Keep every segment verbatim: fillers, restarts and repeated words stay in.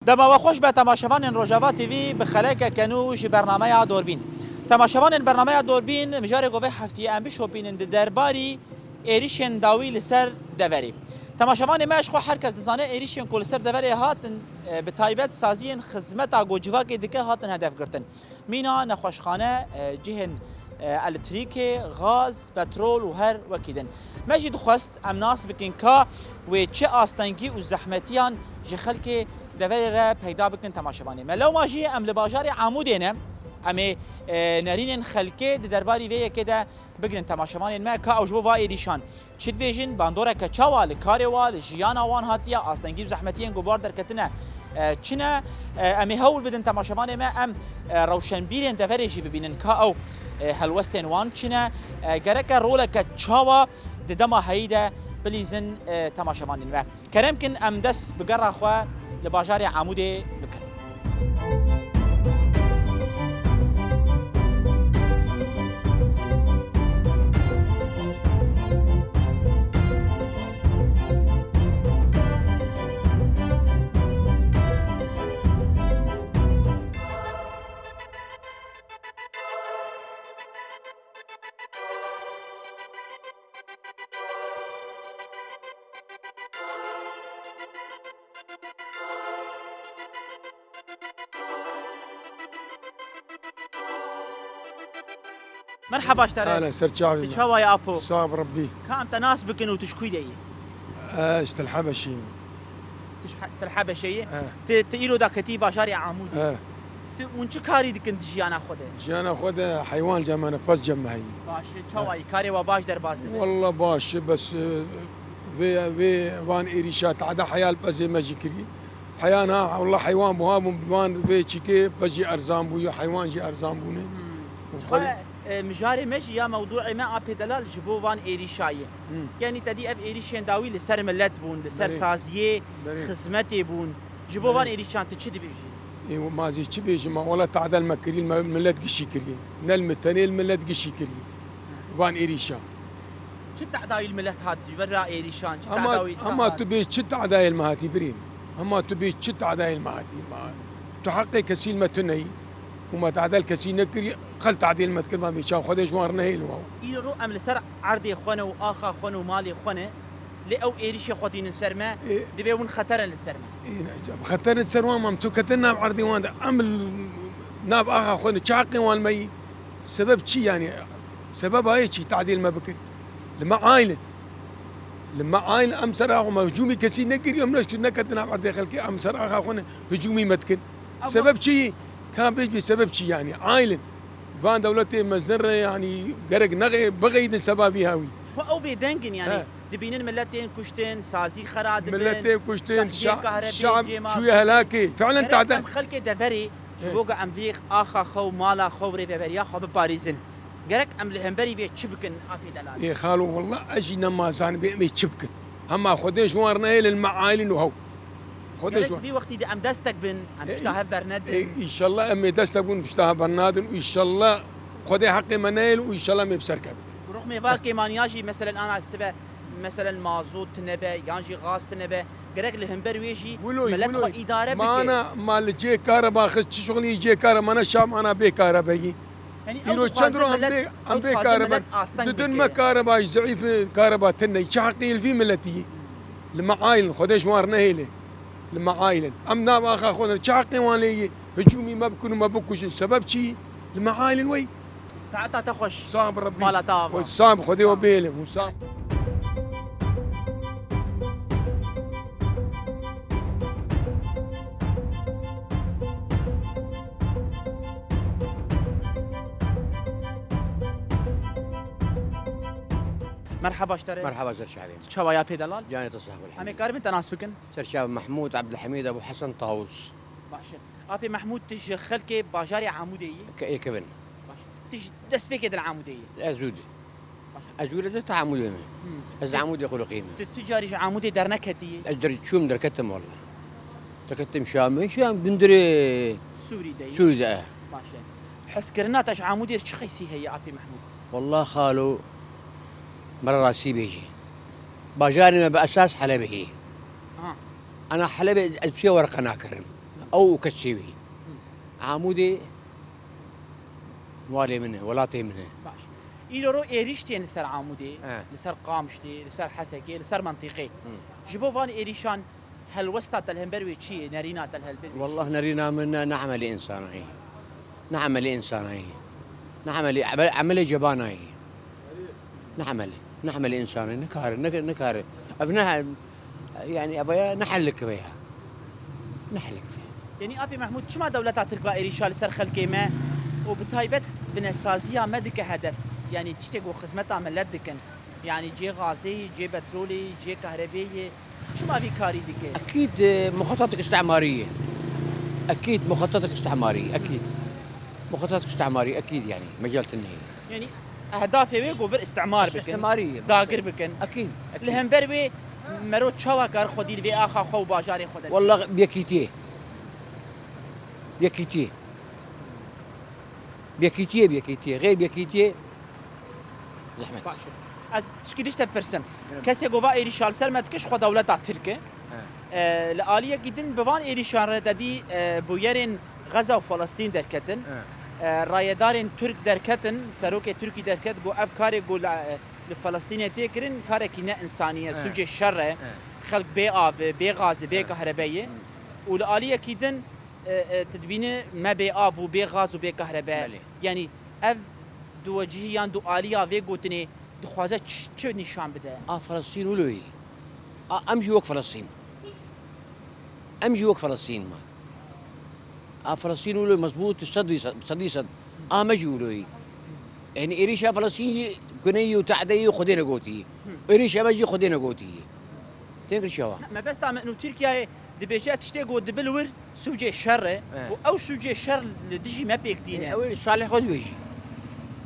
Dema we xweş be temaşevanên Rojava T V, bi xelekeke nû ji bernameya Dorbîn. Temaşevanên bernameya Dorbîn, mijarê ku vê heftiyê em bişopînin di derbarî êrîşên dawî li ser deverê. Temaşevanê me, ji xwe her kes dizane êrîşên ku li ser deverê hatin, e, bi taybet saziyên xizmeta ku civakê dike hatin hedef girtin. Mîna nexweşxane, e, cihên, e, elektrîkê, gaz, petrol û her wekî din. Me jî dixwest em nas bikin ka wê çi astengî û zehmetiyan ji xelkê deverê re peyda bikin temaşevanê me. Lewma jî em li bajarê Amûdê ne. Em ê, e, nerînên xelkê di derbarî vê yekê de bigrin temaşevanên me ka ew ji bo va êrîşan çi dibêjin, bandoreke çawa li karê wa, li jiyana wan hatiye, astengî û zehmetiyên ku bar derketine, e, çi ne? E, em ê hewl bidin temaşevanê me, em, e, rewşenbîrên deverê jî bibînin ka ew, e, helwestên wan çi ne? E, gereke roleke çawa di dema heyî de bilîzin, e, temaşevanên me. Kerem kin em dest bi gera xwe li bajarê Amûdê bikin. Merhaba ji te re. Helen, ser çavê me. Tu çawa ye apo? Sax bi Rebbî. Ka em te nas bikin û tu ji kû de yî? Ez ji Tel Hebeşê me. Tu ji He-, Tel Hebeşê yî? He. Tu, tu îro da ketî bajarê Amûdê. He. Tu, hûn çi karî dikin di jiyana xwe de? Jiyana xwe de heywan cem me ne, pez cem me heyî. Baş e, çawa yî? Karê wa baş derbas dibe? Walla baş e, bes, e, vê, vê van êrîşa tehda heya li pezê me jî kirî. Heya na, walla heywan buha bûn, van vê çîkê pez jî erzan bû, ya heywan jî erzan bûne. Hmm. Û Xwe, xwe- e, mijarê me jî ya mewdûê me apê delal ji bo van êrîşa ye. Hmm. Yanî te dî ev êrîşên dawî li ser milet bûn, li ser Belê. saziyê Belê. xizmetê bûn. Ji bo van Belê. êrîşan tu çi dibêjî? Ê, ma zî çi bêjim, ma wela tadel me kirî, me, milet gişî kirî. Ne li me tenê, li milet gişî kirî. Van êrîşa. Çi tadayî li milet hat ji vera êrîşan? Çi Ama, tadawî ama hat? tu bê çi tadayê li me hatî birîn? Ama tu bê çi tadayê li me hatî? Ma, tu heqê kesî li me tuneyî. Û me tadel kesî nekirî, qel tadê li me dikir, ma bê çav Xwedê ji wan re nehêl wa. Îro em li ser erdê xwe ne û axa xwe ne û malê xwe ne. Lê ew êrîşê xwe tînin ser me, Ê. divê hûn xeter in li ser me. Ê, ne, xeter in ser wan, em tu ketin nav erdê wan de, em li nav axa xwe ne, çi heqê wan me yî? Sebeb çi yanî? Sebeba yê çi tadîl me bikir? Li me aîl in. Li me aîl in, em ser axa me hicûmî kesî nekiriye, em neştu neketin nav erdê xelkê, em ser axa xwe ne hicûmî me dikin. Ama Sebeb çi yî? Ka bêj bê sebeb çi yanî? Aîl in. Van dewletê mezin re yanî gerek nexê bixeydin seba vî hawî. Ji xwe ew bêdeng in yanî. He. Dibînin milet tên kuştin, sazî xera dibin, Milet tên kuştin, şa-, şab çûye helakê. Fiilen Gerek tade- em xelkê deverê, ji He. bo ku em vê axa xwe û mala xwe û rêveberiya xwe biparêzin. Gerek em li hemberî vê çi bikin, apê delal? Ê xalo, wallah ez jî nema zanibê em ê çi bikin. Hema Xwedê ji wan re nehêlin me aîlin û hew. Xwedê Gerek ji wan. vê wextî de em destek bin, em Ê, pişta hev bernedin. ê, înşallah em ê destek bin, pişta hev bernadin û înşallah Xwedê heqê me nehêlin û înşallah em ê bi ser kevin. Ruxmê varkê maniya jî, meselen, ana sibe, meselen, mazot tine be, yan jî gaz tine be, gerek li hember wê jî Wilo, milet wilo. xwe îdare bike. Mana, ma li cê kareba xist, çi şixulî cê kareba, mana şam ana bê kareba yî. Yanî ew Îro dixwaze çend ro em milet, bê, ew em bê dixwaze kareba. milet asteng Didin bike. me kareba, zîf kareba tine. Çi heqî li vî miletî? Li me aîlin, Xwedê ji wan re nehêle. Li me aîlin. Em nav axa xwe ne. Çi heqê wan lê yê? Hicûmî me bikin û me bikujin. Sebeb çi? Li me aîlin wey. Saeta te xweş. Sax bi Rebbî. Mala te ava. Sax bi Xwedê we bêle. Sax. Merhaba ji te re. Merhaba ser çavê. Çawa ya pê delal? Canê te sax bol. Em ê karibin te nas bikin? Ser çav Mehmûd Ebdulhemîd Ebû Hesen Tawus. Baş e. Apê Mehmûd, tu ji xelkê bajarê Amûdê yî? Ke-, ê kevin. Baş. Tu ji destpêkê din Amûdê yî? Ez zû de. Baş. Ez zû de te Amûdê me. Hmm. Ez Te- Amûdê xuliqî me. Tu, tu carî ji Amûdê derneketî yî? Ez der-, çûm derketim walla. Derketim Şamê, Şam bindirê Sûrî de yî? Sûrî de, e. Baş e. Hezkirina te ji Amûdê re çi qeysî heye, apê Mehmûd? Walla xalo, me re rastî bêjî. Bajarê me bi esas Helebê yî. Aha. Ana Helebê ez bi çi werqe nakirim. Ew û keçê wî. Amûdê malê min e, welatê min e. Baş. Îro ro êrîş tên li ser Amûdê, He. li ser Qamişlê, li ser Hesekê, li ser mentiqê. Hı. Ji bo van êrîşan helwesta te li hember wê çi ye? Nerîna te li hember wê çi ye? Wallah nerîna min ne, ne emelê însanayî. Ne emelê însanayî. Ne emelê, emel-, emelê cebanayî. Ne emelê. Ne emelê însanayî. Nikare, nik-, nikare. Ev ne, yani ev ya ne hellek ve ya. Ne hellek ve. Yanî Apê Mehmûd, çima dewleta Tirk va êrîşa li ser xelkê me û bi taybet binesaziya me dike hedef? Yanî tiştê ku xizmeta milet dikin. Yanî cê gazê yî, cê petrolê yî, cê kahrebê yê. Çima vî karî dike? Ekîd, e, muxatatek îstîmarî ye. Ekîd muxatatek îstîmarî, ekîd. Muxatatek îstîmarî, ekîd yanî. Mecel tune ye. Yanî ehdafê wê ku vir îstîmar bikin. Îstîmarî ye. Dagir bikin. Ekîd, ekîd. Li hember wê mero çawa kar xwedî li vê axa xwe û bajarê xwe de? Wallah bi yekîtiyê. Bi yekîtiyê. Bi yekîtiyê, bi yekîtiyê. Xêr bi yekîtiyê. Zehmet. Baş e. Ez tişkî diş te pirsim. Evet. Kesê ku va êrîşa li ser me dike ji xwe dewleta Tirk e. Evet. E, li aliyekî din bi van êrîşan re te dî, e, bûyerên Xeza û Felestîn derketin. Evet. E, rayedarên Tirk derketin, serokê Tirkî derket, got ev karê ku li, li Felestînê tê kirin, karekî ne însanî ye, Evet. sûcê şer e. Evet. Xelk bê av e, bê gaz e, bê Evet. kahrebê ye. Hı. Û li aliyekî din, e, e, tu dibînî me bê av û bê gaz û bê kahrebe. Belê. Yanî ev duwecihî yan dualiya vê gotinê dixwaze çi, çi nîşan bide? A Felestîn wilo yî. A em jî wek Felestîn. Em jî wek Felestîn me. A Felestîn wilo mezbût sedî sed, sedî sed. A me jî wilo yî. Yanî êrîşa Felestîn jî guneyî û te'deyî Xwedê negotî. Êrîşa me jî Xwedê negotî. Têkir çawa? Mebesta me û Tirkiyeyê dibêje tiştê ku dibe li wir sûcê şer e He. û ew sûcê şer li dijî me pêk tîne. Ew ê salih xwe dibêjî.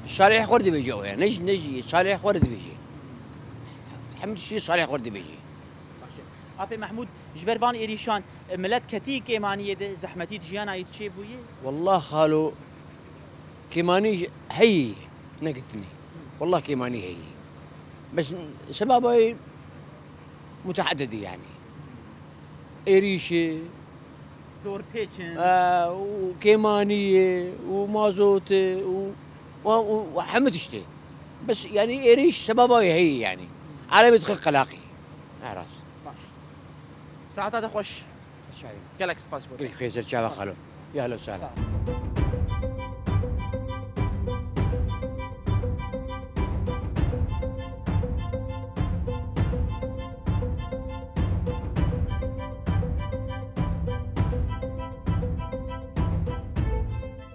Salih xwe dibêje ew ya. Ne jî, ne jî salih xwe dibêje. Hemî tiştî salih xwe dibêje. Baş e. Apê Mehmûd, ji ber van êrîşan, e, milet ketî kêmaniyê de, zehmetî di jiyana yî çêbûye? Wallah xalo, kêmanî heyî, ne gitinî. Wallah kêmanî heyî. Bes sebaba wê muteedidî yanî. Êrîşê, Dorpêçin. e, û kêmaniyê û mazotê û, û, û, û hemû tiştê. Bes yanî êrîş sebaba wê heyî yanî. Erebê dixin qelaqî. Ha, rast. Baş. Saeta te xweş. Şahin. Gelek spas bo te. Xêr ser çava Spas. Xalo. Ya helo sala. Sağ ol.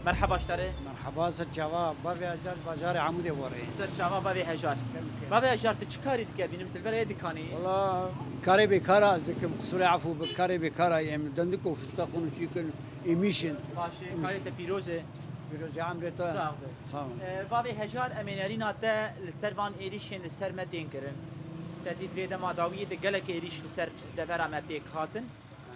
Merhaba ji te re. Merhaba, ser çava, bavê Hejar, bajarê Amûdê warê. Ser çava bavê Hejar. Bavê Hejar, tu çi karî dike? Bînim tu li ber yê dikanî. Wala, karê bêkara ez dikim, qisûrê efû bi, karê bêkara em dendik û fistaqin û çîkin, êmîşin. Baş e, karê te pîroz e. Pîrozê emrê te. Sağ be. Sağ ol. E, bavê Hejar, em ê nerîna te li ser van êrîşên li ser me tên kirin. Te dît vê dema dawiyê de gelek êrîş li ser devera me pêk hatin.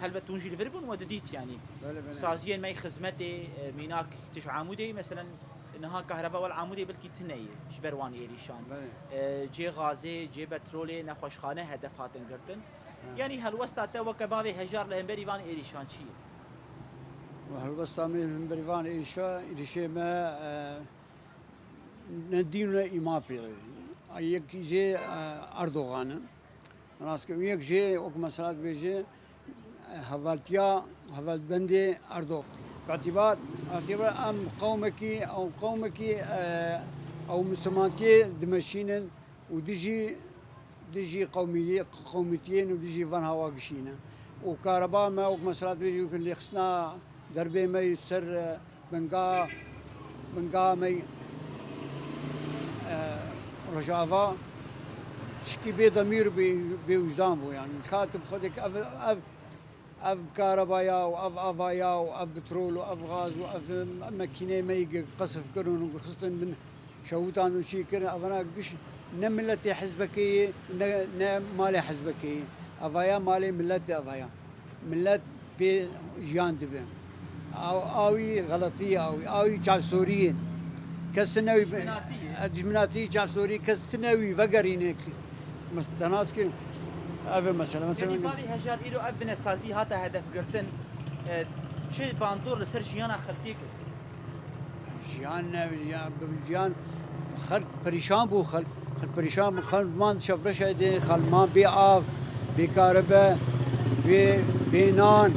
Helbet hûn jî li vir bûn we didît yanî. Belê, belê. Saziyên me yê xizmetê, e, mînak tu ji Amûdê yî, meselen niha kahreba wel Amûdê belkî tune ye ji ber wan êrîşan. Belê. E, cê gazê, cê petrolê, nexweşxane hedef hatin girtin. Ha. Yanî helwesta te weke bavê Hejar li hemberî van êrîşan çi ye? Helwesta me li hemberî van êrîşa, êrîşê me, e, ne dîn ne îman pê re. Yek jê, e, Erdogan e. Rast ke yek jê, wek mesela dibêje, e, hevaltiya, hevalbendê Erdogan. Îtîbar, îtîbar em qewmekî, ew qewmekî, e, ew misilmantiyê dimeşînin û dijî, dijî qewmiyê, qewmîtiyên û dijî van hawa gişîne. Û kareba me, wek mesela dibêje, wek lêxistina derbê me yê ser, e, binga, binga me, e, Rojava, tişkî bê demîr, bê, bê wijdan bû, yani. Xatir xwedek ev, ev, ev karebaya û ev avaya û ev petrol û ev gaz û ev mekîneyê me yê qesf kirin û xistin bin şewitandin û çî kirin, evana giş ne miletê hizbekê ye, ne, ne malê hizbekê ye. Evaya malê milet de evaya. Milet pê jiyan dibe. Aw-, awî xeletî ye, awî, awî çavsorî ye. Kes newî Dijminatî ye. E, dijminatî, çavsorî, kes newî vegerîne. Mes-, te nas kirin. Ev e mesele. Mesela Yanî bavê Hejar, îro ev binesazî hate hedef girtin. E, Çi bandor li ser jiyana xelkê kir? Jiyan ne, jiyan, jiyan, xelk perîşan bû, xelk, xelk perîşan bû, xelk man şevreşa dê, xelk man bê av, bê karibe, bê, bê nan,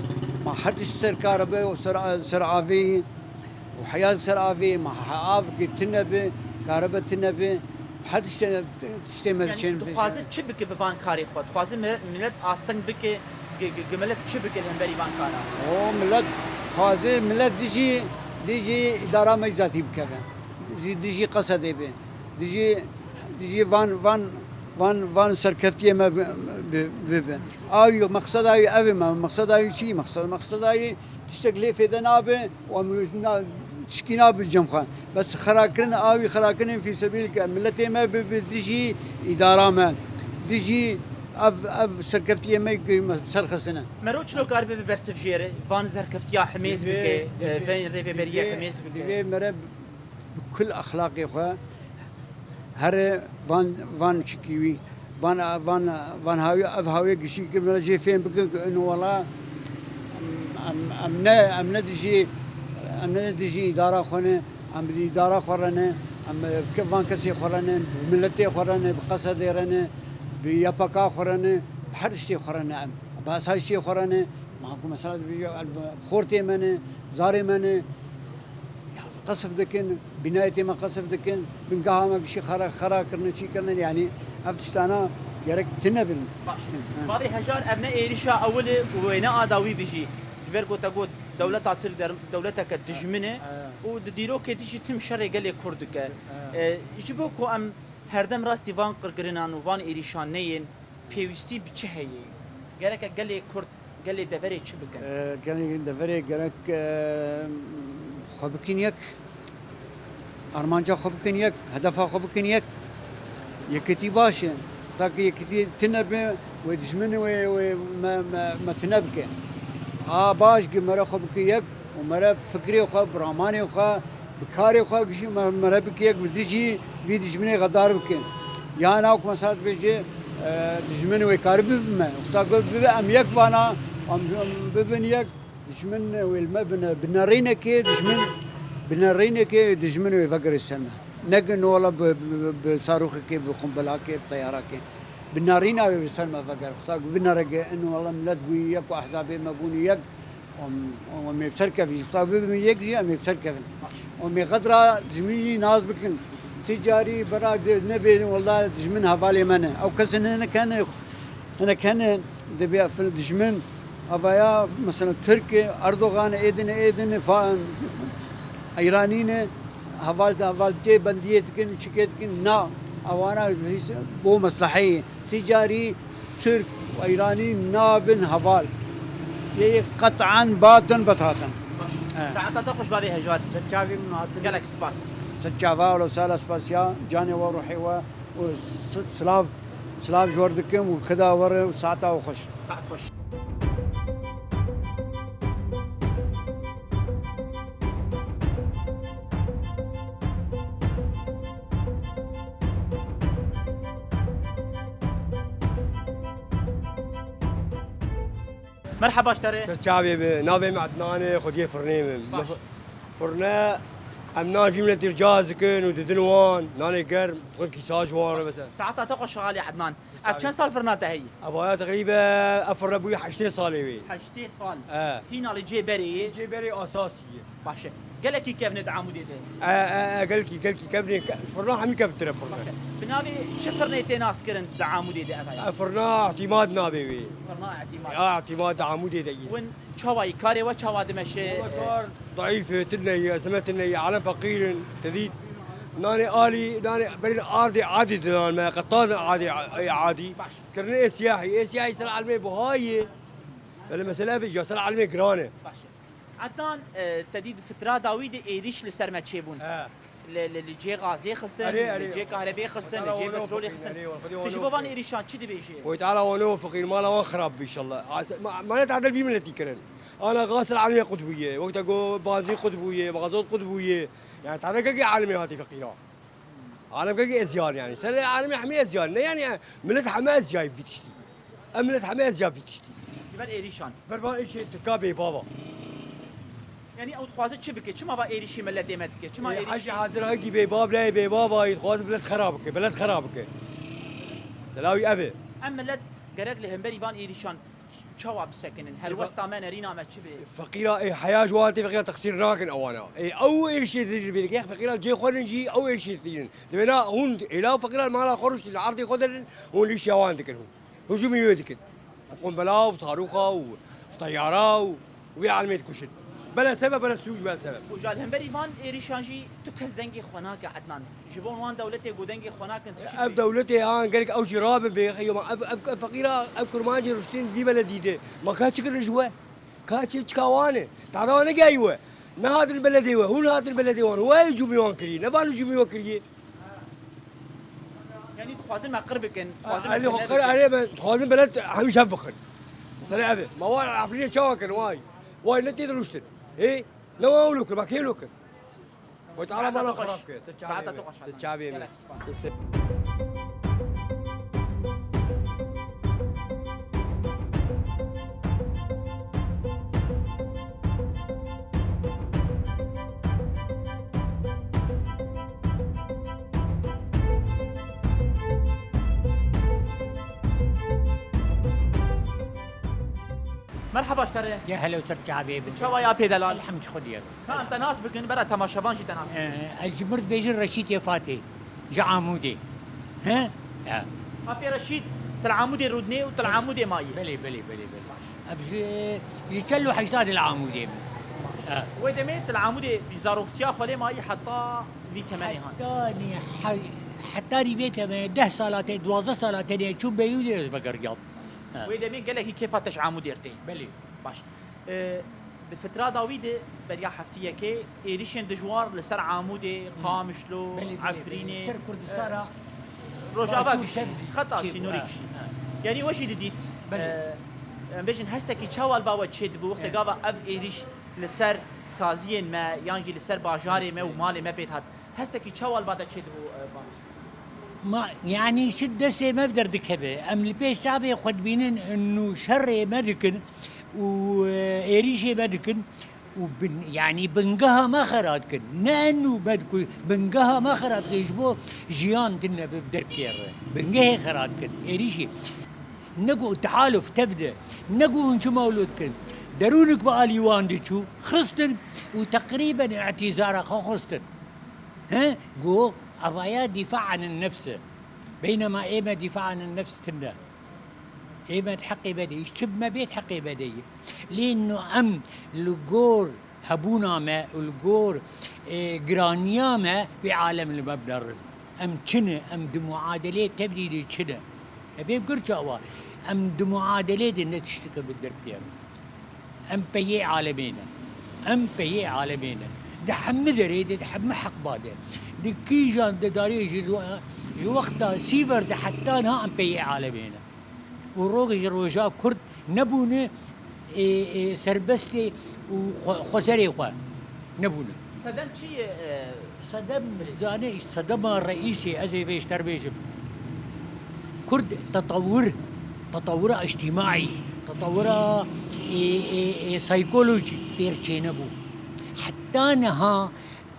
ma her tişt ser karibe û ser, ser avê û heya ser avê, ma he-, av ki tune bi, karibe tune bi, her tiştê, tiştê me Yani diçên dixwaze çi bike bi van karê xwe? Dixwaze mi-, millet asteng bike, gi-, gi-, gi millet çi bike li hemberî van kara? O millet dixwaze, millet dijî, dijî îdara me zatî bikeve. Dijî, dijî Qesedê be. Dijî, dijî van, van, van, van serkeftiyê me bi, bi, bibe. Awî, mexseda wî ev e me, mexseda wî çi? Mexsed-, mexseda wî tiştek lê fêde nabe û em na, tişkî nabe cem xwe. Bes xerakirin awî, xerakirin fî sebîl ke miletê me bi, bi dijî îdara me, dijî ev, ev serkeftiyê me ku me ser xistine. Mero çilo karibe bi bersiv jêre, van serkeftiya himêz Divê, bike, divê, e, ven rêveberiye divê, himêz bike. Divê mere bi kul exlaqê xwe here van, van çikî wî, van, van, van hawî, ev hawî gişî kir, mera jê fêm bikin ku ino wela em, em, em ne, em ne dijî, em ne dijî îdara xwe ne, em bi îdara xwe re ne, em bi ke-, van kesê xwe re ne, bi miletê xwe re ne, bi Qesedê re ne, bi Y P K xwe re ne, bi her tiştê xwe re ne em. Bi asayişê xwe re ne, ma ku mesela dibêje, ev xortê me ne, zarê me ne, Ya, qesf dikin, bînayetê me qesf dikin, bingeha me gişî xera, xera kirine, çî kirine, yanî ev tiştana gerek tune bin. Baş. Hı. Bavê Hejar, ev ne êrişa ewil e û wê ne a dawî bi jî. Ji ber ku te got dewleta Tirk der-, dewleteke dijmin e He. û di dîrokê dijî tim şerê gelê Kurd dike. He. E, ji bo ku em herdem rastî van qirkirinan û van êrişan neyên, pêwîstî bi çi heye? Gereke gelê Kurd, gelê deverê çi bikin? E, gelê deverê gerek, e, xwe bikin yek, armanca xwe bikin yek, hedefa xwe bikin yek. Yekitî baş e. Ta ki yekitî tune be, wê dijmin wê, wê me, me, me tune bike. A baş ki mere xwe bike yek û mere fikrê xwe, bi ramanê xwe, bi karê xwe gişî me, mere bike yek, bi dijî vî dijminê xedar bike. Yan ew ku mesela dibêje, e, dijmin wê karî bibime. Wexta ku bibe em yek bana, em, em bibin yek, dijmin wê li me bine, bi nerînekê dijmin, bi nerînekê dijmin wê vegere ser me. Ne ki nola bi, bi, bi, bi sarûxekê, bi qumbelakê, bi teyarakê. Bi nerîna wê bi ser me vegere. Wexta ku binere ke ino wela millet bûyî yek û ehzabê me bûnî yek, Em, em ê bi ser kevin. Ji xwe bibin yek jî em ê bi ser kevin. Em ê qedra dijmin jî nas bikin. Ti carî bera de nebê, wela dijmin hevalê me ne. Ew kes ne, ne kene, ne kene, dibê fil dijmin. Avaya, mesela Tirk e, Erdogan e, êdin e, êdin e, fa-, Îranî ne, heval, heval tê bendiyê dikin, çikê dikin. Na, ewana bo mesleheyê. Ti carî Tirk û Îranî nabin heval. Yê qet'an batin betatin. Baş. He. Saeta te xweş bavê Hejar. Ser çavê min hatin. Gelek spas. Ser çava, alo sala spasiya, canê we, ruhê we û s-, silav, silav ji we dikim û keda we re û saeta we xweş. Saet xweş. Merheba ji te re. Ser çavê bi, navê min Ednan e, xwediyê firnê min. Baş. Me f-, firne, em nan jî miletî cihaz dikin û didin wan, nanê germ, dixwin kîsa ji wan re mesela. Saeta te xweş xalê Ednan. Ev çend sal firna te heyî? Ev aya teqrîbe, ev firne bûye heştê salê wê. Heştê sal. E. Hîna li cê berê yê? Cê berê asasî ye. Baş e. Gelekî kevn e di Amûdê de? E, e, e, gelkî, gelkî kevn e, ke-, firna hemî kevntir e firne. Baş e. Bi navê çi firnê tê naskirin di Amûdê de ev heye? E, firna Îtîmad navê wê. Firna Îtîmad. Ya, Îtîmad di Amûdê de ye. Win çawa yî? Karê we çawa dimeşe? Wala kar daîf e, tune ye, zime tune ye, alem feqîr in, te dît. Nanê alî, nanê berî ardê adî didan me, qetan adê a-, adî. Baş. Kirine ê siyahî, ê siyahî ser elmê buha ye. Belê mesele ev e, ser elmê giran e. Baş e. Ednan, e, te dît fitra dawî de êrîş li ser me çêbûn. He. Li, li, li cê gazê xistin, Erê, erê. Li cê kahrebê xistin, Wala li cê wano petrolê fikrî, xistin. Erê, wala xwedî Tu ji wano bo van fikrî. Êrîşan çi dibêjî? Wê Teala wano fikrî, mala wan xirab bi inşallah. As-, ma-, mane tadil vî miletî kirin. Ana gaz ser elmê qut bûye. Wekta go bazî qut bûye, mazot qut bûye. Yani tadil kekî elmê hatî feqîra. Alem kekî eziyar yani. Ser alem hemî eziyar. Ne yani, millet hemî eziyar vî tiştî. Em millet hemî eziyar vî tiştî. Ji ber êrîşan. Ber van êşê Tirka bê bava. Yanî ew dixwaze çi bike? Çima va êrîşî miletê me dike? Çima Ê, êrîşî hecî hazir ha gî bê bav neyê bê bav ayî dixwaze milet xera bike, milet xera bike. Selawî ev e. Em milet gerek li hemberî van êrîşan çawa bisekinin? Helwesta me, nerîna me çi bê? Feqîra, ê, heya ji wan tê feqîra texsîr nakin ewana. Ê, ew êrişê didin vê dike. Feqîra cê xwe din jî ew êrişê didin. Dibêna hûn êla feqîra li mala xwe rûştin, li erdê xwe derin, hûn li îşya wan dikin hûn. Hûcûmî wê dikin. Bi qombela û bi tarûxa û bi teyara û wê alemê dikuşin. Bela sebeb, bela sûc, bela sebeb. Û ji alhemberî van êrişan jî tu kes dengê xwe nake Ednan. Ji bo wan dewletê ku dengê xwe nakin, tu çi Ev dibêjî? Dewletê an gerek ew jî rabin bê, xeyoma ev, ev, ev feqîra, ev kurmancê ruştên vî beledî de. Ma ka çi kirin ji we? Ka çi çika wan e? Tada wan negehî we. Nehatin beledê we, hûn hatin beledê wan. We hicûmî wan kiriye, ne van hicûmî we kiriye. Yanî dixwazin me qir bikin, dixwazin me Elê xwe qir, erê me dixwazin belet hemî şev bixin. Mesele ev e. Ma wan Efrînê çawa kirin, way? Way ne tê de ruştin. Hê? Ne wan wilo kir, ma kê wilo kir? Xwedê Teala mala xwe xirab ke. Saeta te xweş. Te çavê min. Gelek spas. Merhaba ji te re. Ya hello ser çavê min. Çawa ya pê delal? Elhamd ji Xwedê. Ka em te nas bikin, bera temaşevan jî te nas bikin. Ee, ez ji mir dibêjin Reşîd Yefatê. Ji Amûdê. He? Ya. Apê Reşîd, tu li Amûdê rûdinê û tu li Amûdê mayî. Belê, belê, belê, belê. Baş. Ev ji, ji çel û heştadê li Amûdê min. Baş. He. Wê demê tu li Amûdê zaroktiya xwe lê mayî heta vî temenê han. Heta nî, he-, heta nî vê temenê deh sala te, duwazdeh sala tenê çûm Beyrûdê ez vegeriyam. He. Wê demê gelekî kêfa te ji Amûdê re tê. Belê. Baş. E, di fitra dawî de beriya heftiyekê êrîşên dijwar li ser Amûdê, Qamişlo, Belê, belê, Efrînê, belê. Ser Kurdistana, e, Rojava Başûr gişî, tevdî, xeta çê bû, sînorî ha, gişî. Ha. Yanî we jî didît, Belê. E, em bêjin hestekî çawa li ba we çêdibû, wextê Evet. gava ev êrîş li ser saziyên me, yan jî li ser bajarê me û Evet. malê me pê dihat. Hestekî çawa li ba te çêdibû, e, Banis? Ma, yanî şi destê me derdikeve. Em li pêş çavê xwe dibînin û şerê me dikin û, e, êrîşê me dikin û bin, yanî bingeha me xera dikin. Ne û me diku, bingeha me xera dikin ji bo jiyan tune bi derkêre. Bingehê xera dikin. Êrîşê. Ne ku tehaluf tev de, ne ku hûn çima wilo dikin. Derûnik bi alî wan diçû, xistin û teqrîben îtîzara xwe xistin. He? Go, evaya dîfa anin nefs e. Beynema ê me dîfa anin nefs tune. Ê me di heqê me de ye. Çi bi me bê di heqê me de ye. Lê no em li gor hebûna me û li gor, e, giraniya me wê alem li me binerin. Em çi ne? Em di muadeleyê tevdî de çi ne? Em ê bigir çawa? Em di muadeleyê de ne tişteke bi derpiyem. Em peyê alemê ne. Em peyê alemê ne. Di hemî derê de, di hemî heqba de. Di kîjan de darê ji, ji wexta sîver de heta niha em peyê alemê ne. Û rojê ji roja Kurd nebûne, ê, ê, serbestê û xwe, xwezerê xwe nebûne. Sedem çi ye, e, Sedem, birêz? Zane, sedema reîsê, ez ê vê ji te re bêjim. Kurd tetewir, tetewira îctîmaî, tetewira, ê, ê, ê, psîkolojî pêr çênebû. Heta niha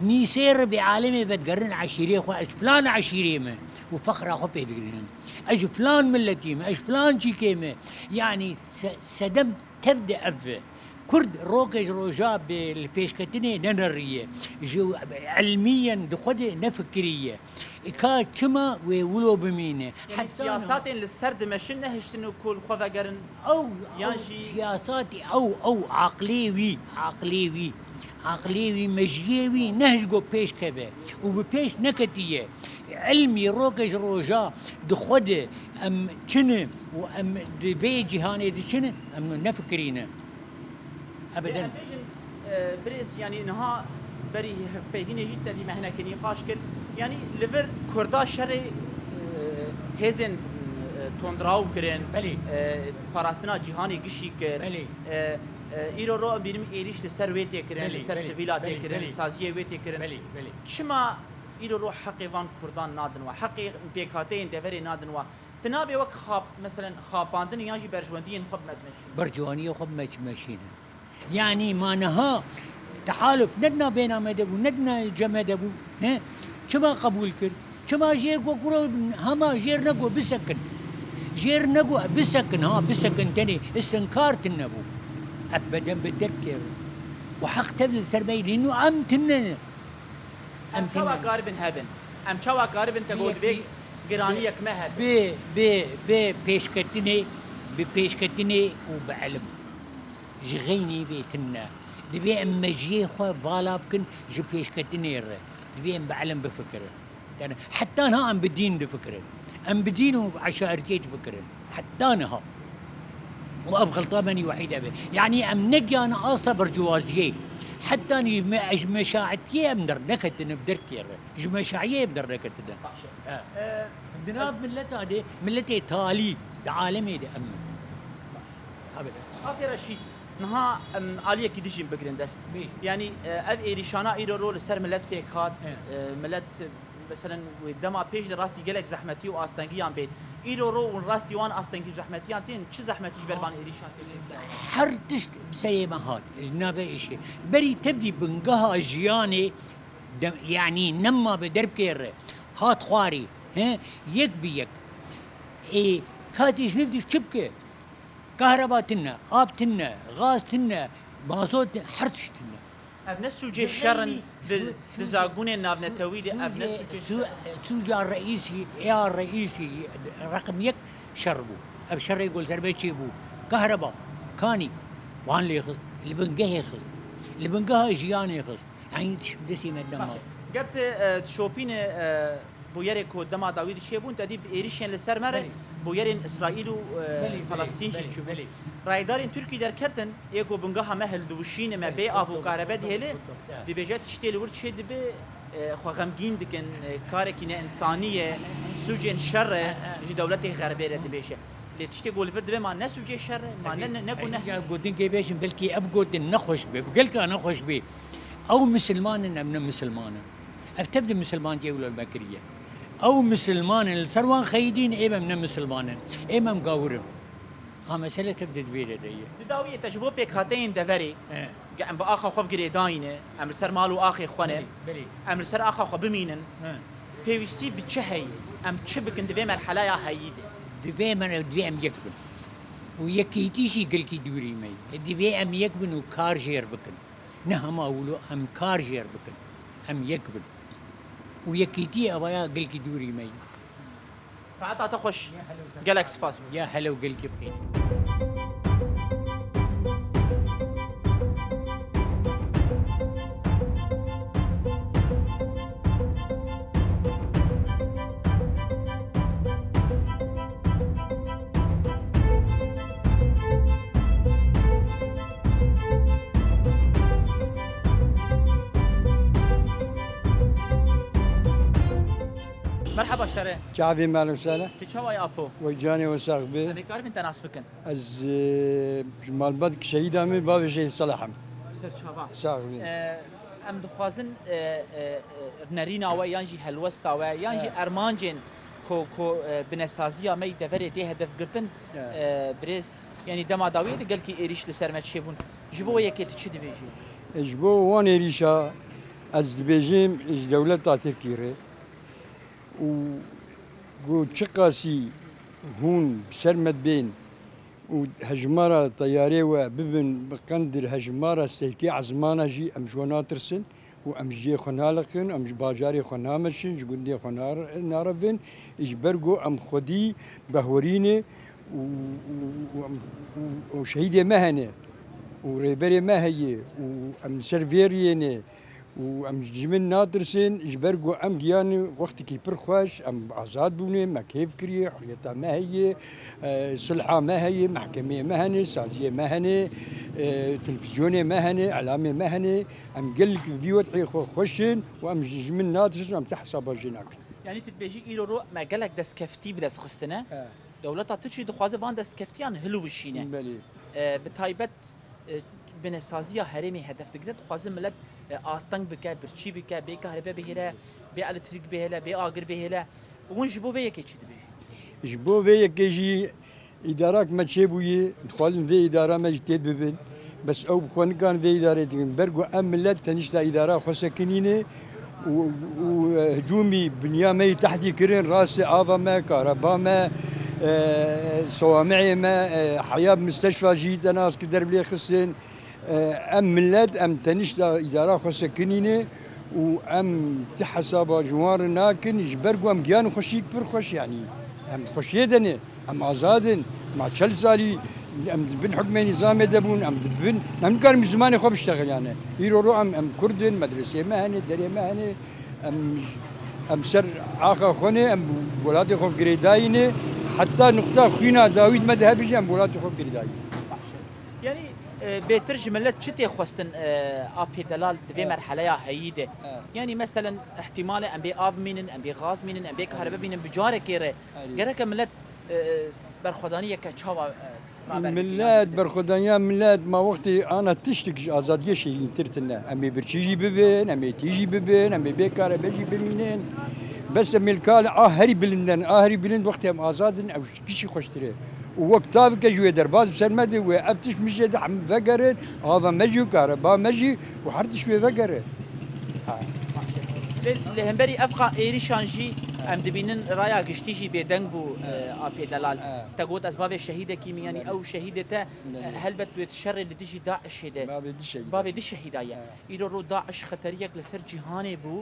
nîsê re bê alemê vedigerin eşîrê xwe, ez filan eşîrê me û fexra xwe pê digihînin. Ez ji filan miletî me, ez ji filan çîkê me. Yanî se-, sedem tev de ev e. Kurd rokê ji roja bi li pêşketinê neneriye. Ji ilmiyen di xwe de nefikiriye. Ka çima wê wilo bimîne? Yanî Heta siyasatên li ser dimeşin nehiştin û ku li xwe vegerin. Ew, Yan ew jî siyasatê, ew, ew aqlê wî, aqlê wî, aqlê wî, mejiyê wî ne ji go pêş keve û bi pêş neketiye. Ilmî rokê ji roja di xwe de em çi ne û em di vê cîhanê de çi ne, em nefikirîne. Ebeden. Em bêjin, e, birêz, yanî niha berî hevpeyvînê jî te dî me hinekî nîqaş kir. Yanî li vir Kurda şerê, e, hêzên, e, tundraw kirin, Belê. e, parastina cîhanê gişî kir. Belê. E, e, îro ro em bînim êrîş li ser wê tê kirin, Belê, li ser belê, sivîla tê belê, kirin, belê. saziyê wê tê kirin. Belê, belê. Çima îro ro heqê van Kurdan nadin we? Heqê pêkhateyên deverê nadin we? Tu nabê wek xap-, meselen xapandin yan jî berjwendiyên xwe bi me dimeşînin. Berjwendiyê xwe bi me dimeşînin. Yanî ma niha Tehaluf ne di navbêna me de bû, ne di nav cem me de bû. Ne? Çima qebûl kir? Çima jêr got, kuro hema jêr nego bisekin. Jêr nego bisekin, ha, bisekin tenê istinkar tune bû. Ev beden bi derkê re. Û heq tev li ser me yî, nû em tune ne. Em çawa karibin hebin? Em çawa karibin te got vê giraniyek me hebin? Bi, bi, bi pêşketinê, bi pêşketinê û bi elim. Ji xeynî vê tune. Divê em mejiyê xwe vala bikin ji pêşketinê re. Divê em bi elim bifikirin. Yani heta niha em bi dîn difikirin. Em bi dîn û eşaretiyê difikirin. Heta niha. Û ev xelta me nî wehî de be. Yani em negiyane asta bercivaziyê. Heta nî me, ji meşaetiyê em derneketine bi derkê re. Ji meşayê em derneketine. Baş e. He. Ee, di nav mileta de, miletê talî, di alemê de em ne. Baş. Abi. Xatê Reşîd, niha em aliyekî dijîn bigirin dest. Bê. Yanî, e, ev êrîşana îro ro li ser milet pêk hat, He. e, milet, e, meselen, wê dema pêş de rastî gelek zehmetî û astengiyan bên. Îro ro hûn rastî wan astengî û zehmetiyan tên, çi zehmetî ji ber van êrîşan tê pêşiya wan? Her tişt bi serê me hat, navê îşê. Berî tevdî bingeha jiyanê, de, yanî nema bi derbkê re, hat xwarî, he, yek bi yek. Ê, katê ji nifdî çi bike? Kahreba tune, ab tune, gaz tune, mazot tune, her tişt tune. Ev ne sûcê şer in, di, di zagonên navnetewî de ev ne sûcê şer in. Sûca reîsî, ya reîsî, reqim yek şer bû. Ev şerê ku li ser me çêbû. Kahreba, kanî, wan lê xist, li bingehê xist, li bingeha jiyanê xist. Eynî tişt bi destê me de ma. Baş e. Ger tu, e, dişopîne, e, bûyerê ku dema dawî dişêbûn, te dî bi êrîşên li ser me re, Belê. bûyerên Îsraîl û, e, Belê, belê, Felestîn jî belê, çûbû. Belê. Raydarên Tirkî derketin, ê ku bingeha me hildibûşîne, me Belê, bê av û doğru, karebe doğru, dihêle, doğru, doğru. dibêje tiştê li wir çê dibe, e, xwe xemgîn dikin, e, karekî neinsanî ye, sûcên şer e, He, he. ji dewletê xerbê re dibêje. Lê tiştê ku li vir dibe ma ne sûcê şer e, ma ne, ne, ne guneh e. Gotin kê bêjin, belkî ev gotin nexweş be, bi gelka nexweş be. Ew misilman in, em ne misilman in. Ev tev di misilmantiyê wilo me kiriye. Ew misilman in, li ser wan xeyidîn, êm em ne misilman in. Êm em gawir in. Ha, mesele tev di divê de de ye. Di dawiyê te ji bo pêkhateyên deverê, He. ge em bi axa xwe girêdayî ne, em li ser mal û axê xwe ne, Belê, belê. em li ser axa xwe bimînin, He. pêwîstî bi çi heye? Em çi bikin di vê merheleya heyî de? Divê me, divê em yek bin. Û yekîtî jî gelkî dûrî me ye. Divê em yek bin û kar jêr bikin. Ne hema wilo em kar jêr bikin. Em yek bin. Û yekîtiyê evaya gelkî dûrî me ye. Saeta te xweş. Ya hello, Gelek spas. Ya hello, gelkî bixêr. Merheba ji te re. Çavê me li sele. Tu çawa yî apo? Wey canê we sax be. Em ê karibin te nas bikin? Ez, e, ji malbat şehîda me, bavê Şehîd Salah im. Ser çava. Sax be. E, em dixwazin, e, e, e, nerîna we yan jî helwesta we yan jî He. ermancên ku, ku, e, binesaziya me yî deverê tê hedef girtin, He. e, birêz, yanî dema dawiyê de gelkî êrîş li ser me çêbûn. Ji bo yekê tu çi dibêjî? E, ji bo wan êrîşa ez dibêjim ji dewleta Tirkî re û ku çiqasî hûn bi ser me dibên û hejmara teyarê we bibin bi qendir hejmara serkê ezmana jî em ji we natirsin û em ji cihê xwe naliqin, em ji bajarê xwe nameşin, ji gundê xwe nar-, narevin, ji ber ku em xwedî behwerî ne û, û, û em, û, û şehîdê me hene û rêberê me heye û em li ser vê riyê ne. Û em ji min natirsin, ji ber ku em giyan wextekî pir xweş, em azad bûne, me kêf kiriye, huriyeta me heye, e, silha me heye, mehkemeyê me hene, saziyê me hene, e, televîzyonê me hene, îlamê me hene. Em gelek bi vî wed'ê xwe xweş in û em ji, ji min natirsin, em ti hesaba jê nakin. Yanî tu dibêjî îro ro me gelek destkeftî bi dest xistine. He. Dewleta Tirkî dixwaze van destkeftiyan hilwişîne. Belê. E, bi taybet, e, binesaziya herêmê hedef digire, dixwaze milet, e, asteng bike, birçî bike, bê kahribe bihêle, bê elektrîk bihêle, bê agir bihêle. Hûn ji bo vê yekê çi dibêjin? Ji bo vê yekê jî îdarak me çêbûyî, dixwazin vê îdara me jî têd bibin. Bes ew bi xwe nikarin vê îdarê dikin. Ber ku em millet tenişta îdara xwe sekinîne û, û, e, hicûmî binya me yî tehdî kirin, rastê ava me, kareba me, e, sewameyê me, e, heya misteşfa jî te nas kir derb lê xistin. E, em millet, em tenişta îdara xwe sekinîne û em ti hesaba ji wan re nakin, ji ber ku em giyan xweşîk pir xweş, yanî em xweşiyê de ne. Em azad in. Ma çel salî em di bin hukmê nîzamê de bûn, em di bin, em nikarin bi zimanê xwe biştexiliyane. Îro ro em, em kurd in, medreseyê me hene, derê me hene, em, em ser axa xwe ne, em welatê xwe girêdayî ne. Heta nuqta xwîna dawî di me de hebijî em welatê xwe girêdayî ne. Yanî, e, bêtir ji millet çi tê xwestin, e, apê delal di vê Evet. merheleya heyî de? Evet. Yanî, meselen, ihtimale em bê av mînin, em bê gaz mînin, em bê kahrabe mînin, bi carekê re Erê. gereke millet, e, e, berxwedaniyeke çawa, e, raber bike? Millet, berxwedaniya millet, ma wextê ana tiştik ji azadiyê şêrîntir tine. Em ê birçî jî bibin, em ê tî jî bibin, em ê bê kahrabe jî bimînin. Bes em ê li kal a herî bilinden, a herî bilind wextê em azad in, ew gişî xweştir e. Û wek tavike ji wê derbas bi ser me de wê ev tişt mijê de hemî vegerin, ava me jî û kareba me jî û her tişt wê vegere. Ha. Lê li hemberî evqa êrîşan jî em dibînin raya giştî jî bêdeng bû, e, apê delal. Te got ez bavê şehîdekî min, yanî ew şehîdê te, e, helbet wê di şerê li dijî DAIŞê de Bavê du şehîda. bavê du şehîda ye. Îro ro DAIŞ xeteriyek li ser cîhanê bû.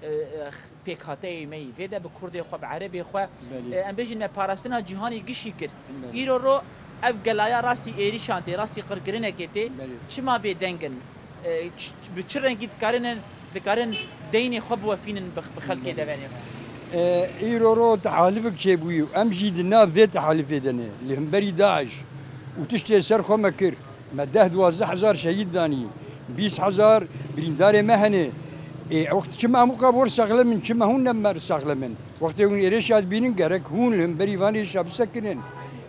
E, e, pêkhateyê me yî. Vê de bi kurdê xwe, bi erebê xwe, Belê. e, em bêjin me parastina cîhanê gişî kir. Belê. Îro ro ev gelaya rastî êrîşan tê, rastî qirkirinekê tê. Belê. Çima bêdeng in? E, ç-, bi çi rengî dikarin, dikarin deynê xwe biwefînin bi, bi xelkê Belê. deverê xwe? E, îro ro tehalifek çêbûyî û em jî di nav vê tehalifê de ne. Li hemberî DAIŞ û tiştê ser xwe me kir. Me deh duwazdeh hezar şehîd danî, bîst hezar birîndarê me hene. Ê, wext çima em weka bor sexlem in, çima hûn ne mer sexlem in? Wextê hûn êrêşa dibînin, gerek hûn li hemberî van êrişa bisekinin.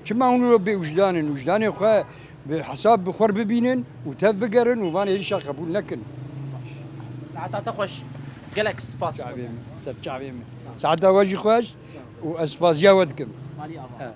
Çima hûn wilo bê wijdan in? Wijdanê xwe bi hesab bi xwe bibînin û tev bigerin û van êrişa qebûl nekin. Saeta te xweş. Gelek spas. Çavê min, ser çavê min. Saeta we jî xweş û ez spaziya we dikim. Malî ava. He.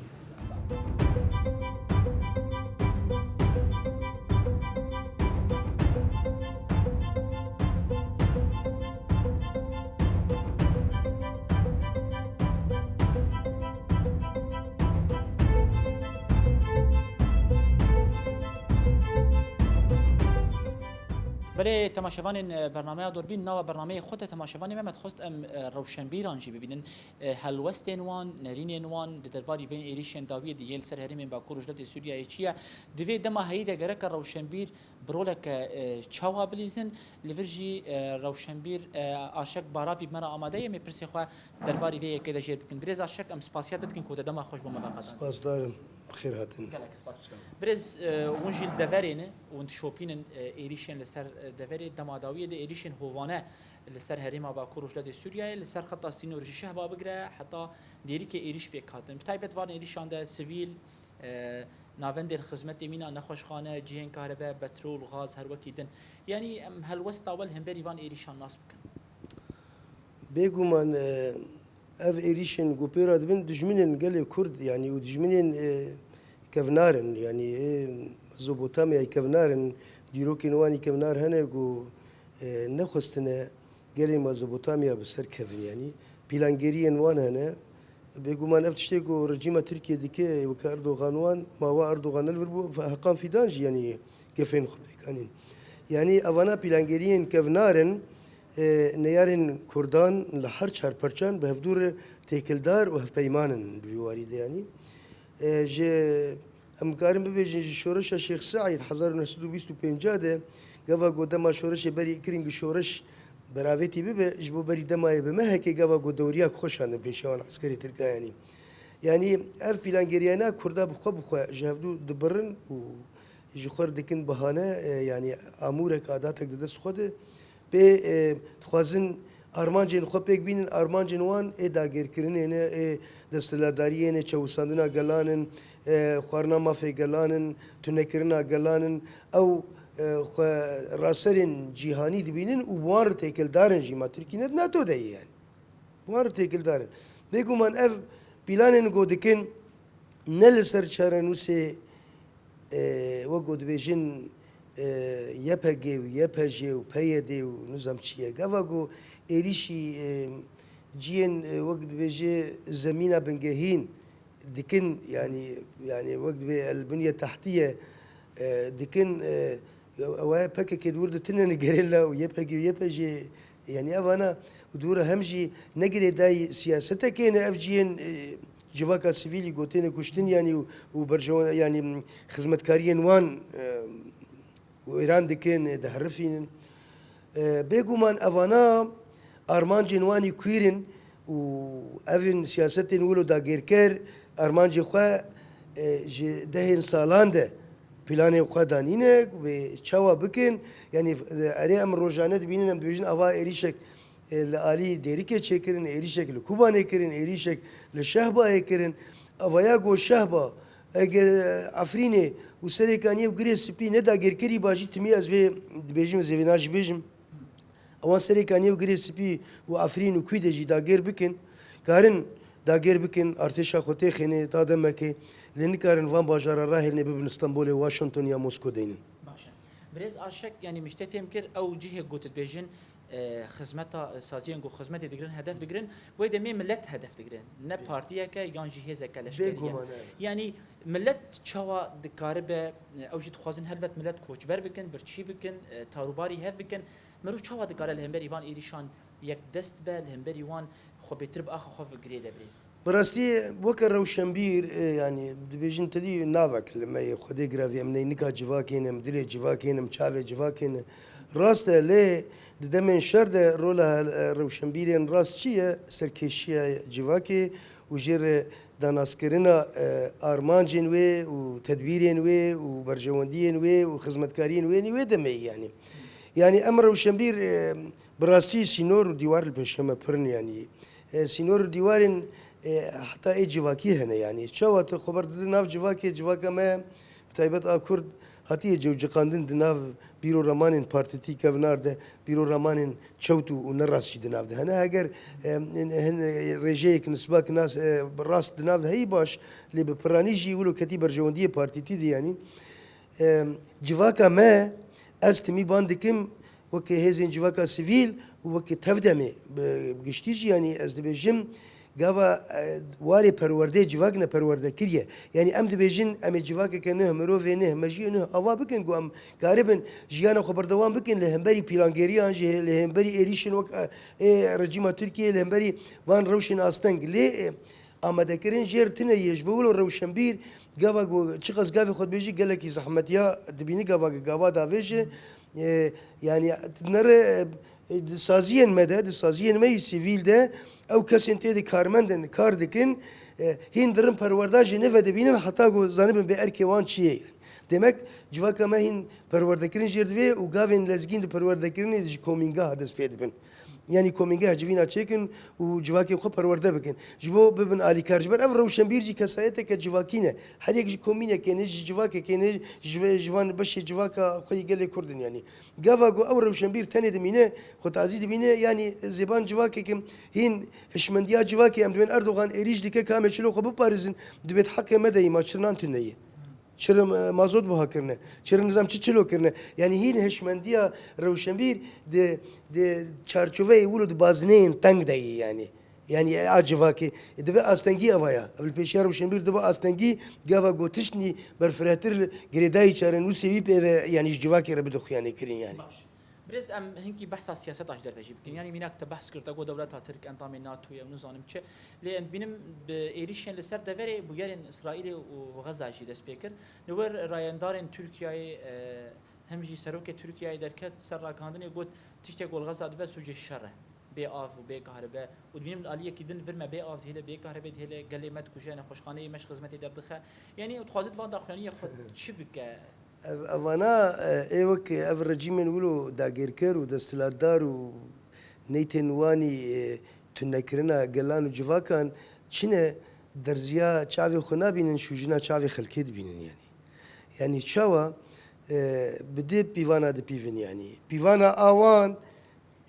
Belê, temaşevanên, e, bernameya Durbîn, nava bernameyê xwe de temaşevanê me, me dixwest em, e, rewşenbîran jî bibînin. E, helwestên wan, nerînên wan di derbarî vên êrîşên dawiyê de yên li ser herêmên Bakur û Rojhilatê Sûriyeyê çi ye? Di vê dema heyî de gereke rewşenbîr bi roleke, e, çawa bilîzin? Li vir jî, e, rewşenbîr, e, Aşek Baravî bi me re amade ye, em ê pirsê xwe derbarî vê yekê de jê bikin. Birêz Aşek, em spasiya te dikin ku te dema xwe ji bo me ve qezendiye. Spasdar im. Bi xêr hatin. Gelek spas. Birêz, e, hûn jî li deverê ne, hûn dişopînin, e, êrîşên li ser, e, deverê. Dema dawiyê de êrîşên hovane li ser herêma Bakur û Rojhilatê Sûriyeyê, li ser xeta sînorê ji Şehba bigire heta Dêrikê êrîş pêk hatin. Bi taybet van êrîşan de sivîl, e, navendên xizmetê mîna nexweşxane, cihên kahrebe, petrol, gaz, her wekî din. Yanî em helwesta we li hemberî van êrîşan nas bikin. Bêguman, e, ev êrîşên ku pê re dibin dijminên gelê Kurd, yanî û dijminên, e, kevnar in, yanî ê Mezopotamyayê kevnar in, dîrokên wan î kevnar hene ku, e, nexwestine gelê Mezopotamya bi ser kevin, yanî pîlangeriyên wan hene. Bêguman ev tiştê ku rejîma Tirkiyê dike, weke Erdogan wan, ma wa Erdogan ne li vir bû, fe-, Heqan Fîdan jî yanî gefên xwe pêk anîn. Yanî evana pîlangeriyên kevnar in, e, neyarên Kurdan li her çar perçan bi hevdû re têkildar û hevpeyman in di vî warî de yanî. E, ji, em karin bibêjin ji şoreşa Şêx Seîd hezar û neh sed û bîst û pênc de, gava ku dema şoreşê berî kirin ku şoreş beravêtî bibe, ji bo berî demayê bi mehekê gava ku dewriya xwe şandin pêşiya wan eskerê Tirka yanî. Yanî ev pîlangeriyana Kurda bi xwe bi xwe ji hevdû dibirin û ji xwe re dikin bahane, e, yanî amûrek, adatek di dest xwe de. Pê, e, dixwazin armancên xwe pêk bînin, armancên wan ê dagirkirinê ne, ê desthilatdariyê ne, çewsandina gelan in, e, xwarina mafê gelan in, tunekirina gelan in. Ew, e, xwe raserên cîhanî dibînin û bi wan re têkildar in jî. Ma Tirkî ne di NATO de ye yani. Bi wan re têkildar in. Bêguman ev pîlanên ku dikin ne li ser çarenûsê, e, wek ku dibêjin, e, Y P G û Y P J û P Y D û nizam çi ye. Gava ku êrîşî, e, ciyên, e, wek dibêje zemîna bingehîn dikin, yanî, yanî wek dibê el bunye tahtiye, e, dikin, e, ew, ew P K K di wir de tune nigerên la û Y P G û Y P J, yanî evana û di wir hem jî ne girêdayî siyasetekê ne ev ciyên, e, civaka sivîlî ku têne kuştin, yanî û, û berjewa-, yanî xizmetkariyên wan, e, û êran dikin, diherifînin. E, bêguman evana armancên wan î kwîr in û evin siyasetên wilo dagirker armancê xwe, e, ji dehên salan de planên xwe danîne, wê çawa bikin. Yanî, e, erê em rojane dibînin, em dibêjin ava êrîşek e, li alî Dêrikê çêkirin, êrîşek li Kobanê kirin, êrîşek li Şehbayê kirin. Avaya ku Şehba, ege Efrînê û Serêkaniyê û Girê Spî ne dagirkerî ba jî timî ez vê dibêjim, ez ê vêna jî bêjim. Ewan Serêkaniyê û Girê Spî û Efrîn û Kwîdê jî dagir bikin, karin dagir bikin, artêşa xwe têxêne ta demekê, lê nikarin van bajara rahêlnê bibin Stenbolê, Washington ya Mosko deynin. Baş e. Birêz Aşek, yanî min ji te fêm kir, ew cihê ku tu dibêjin, e, xizmeta, e, saziyên ku xizmetê digirin, hedef digirin, wê demê millet hedef digirin. Ne partiyeke yan jî hêzeke leşkerî ye. Bêguman, evet. Yanî millet çawa dikaribe, e, ew jî dixwazin helbet millet koçber bikin, birçî bikin, e, tarûbarî hev bikin. Mirov çawa dikare li hemberî van êrîşan yekdest be, li hemberî wan xwe bêtir bi axa xwe ve girê de, birêz? Bi rastî weke rewşenbîr, e, yanî dibêjin tedî navek li me yê Xwedê giravî, em neynika civakê ne, em dilê civakê ne, em çavê civakê ne. Rast e, lê di demên şer de rola, e, rewşenbîrên rast çi ye? Serkêşiya civakê û jê re danaskirina, e, armancên wê û tedbîrên wê û berjewendiyên wê û xizmetkariyên wê, nî wê demeyî yanî. Yanî em rewşenbîr, e, bi rastî sînor û dîwar li pêşiya me pir in yanî. E, sînor û dîwarên, e, heta ê civakî hene yanî. Çawa tu xwe berdide nav civakê, civaka me, bi taybet a Kurd, hatiye cewciqandin di nav bîroramanên partîtî kevnar de, bîroramanên çewt û, û ne rast jî di nav de hene. Heger, e, hin, e, rêjeyek nisbak nas, e, rast di nav de heyî baş, lê bi piranî jî wilo ketî berjewendiyê partîtî de yanî. E, civaka me, ez timî ban dikim, weke hêzên civaka sivîl û weke tevdemê bi, bi giştî jî, yanî ez dibêjim, gava, e, warê perwerdeyê civak ne perwerde kiriye. Yanî em dibêjin, em ê civakeke nuh, mirovê nuh, mejiyê nuh ava bikin, ku em karibin jiyana xwe berdewam bikin li hemberî pîlangeriyan jî, li hemberî êrîşên wek, e, ê rejîma Tirkiyeyê, li hemberî van rewşên asteng. Lê, e, amadekirin jêr tune ye. Ji bo wilo rewşenbîr, gava ku çiqas gavê xwe dibêjî gelekî zehmetiya dibînî, gava, gava davêje. E, yanî nere, e, di saziyên me de, di saziyên me yî sivîl de ew kesên tê de karmend in, kar dikin, e, hîn dirin perwerda jî nive dibînin heta ku zanibin bê erkê wan çi ye. Demek civaka me hîn perwerdekirin jêr divê û gavên lezgîn di perwerdekirinê de ji komîngeha dest pê dibin. Yanî komîngeha civîna çêkin û civakê xwe perwerde bikin. Ji bo bibin alîkar. Ji ber ev rewşenbîr jî kesayeteke civakî ne. Her yek ji komînekê ne, ji civakekê ne, ji ve-, ji van beşê civaka xwe yê gelê Kurd in yanî. Gava ku ew rewşenbîr tenê dimîne, xwe tazî dibîne, yanî zêban civakeke hîn hişmendiya civakê em dibên Erdogan êrîş dike, kamê çilo xwe biparêzin, dibêt heqê me de yî ma çi nan tune ye. Çi re, e, mazot buha kirine? Çi re nizam çi çilo kirine? Yanî hîn hişmendiya rewşenbîr di, di çarçoveyê wilo di bazineyên teng de yî yanî. Yanî a civakê. E, dibe astengî eva ya. Ev li pêşiya rewşenbîr dibe astengî, gava ku tiştnî berfirehtir girêdayî çarenûsê wî pê ve, yanî ji civakê re bide xuyanê kirin yanî. Baş. Birêz, em hinkî behsa siyaseta ji derve jî bikin. Yanî mînak te behs kir, te got dewleta Tirk endamê NATO ye û nizanim çi. Lê em dibînim bi êrîşên li ser deverê bûyerên Îsraîlê û Xeza jî dest pê kir. Li wir rayendarên Tirkiyeyê, e, hem jî serokê Tirkiyeyê derket ser ragihandinê got, tiştê ku li Xeza dibe sûcê şer e. Bê av û bê kahribe. Û dibînim li aliyekî din vir me bê av dihêle, bê kahribe dihêle, gelê me dikuje, nexweşxaneyê me ji xizmetê derdixe. Yanî ew dixwaze di van daxuyaniyê xwe çi bike? Ev, evana, e, ê wek ev rejîmên wilo dagirker û desthilatdar û neytên wanî, e, tunekirina gelan û civakan çi ne, derziya çavê xwe nabînin, şûjina çavê xelkê dibînin yanî. Yanî çawa, e, bi du pîvana dipîvin yanî. Pîvana a wan,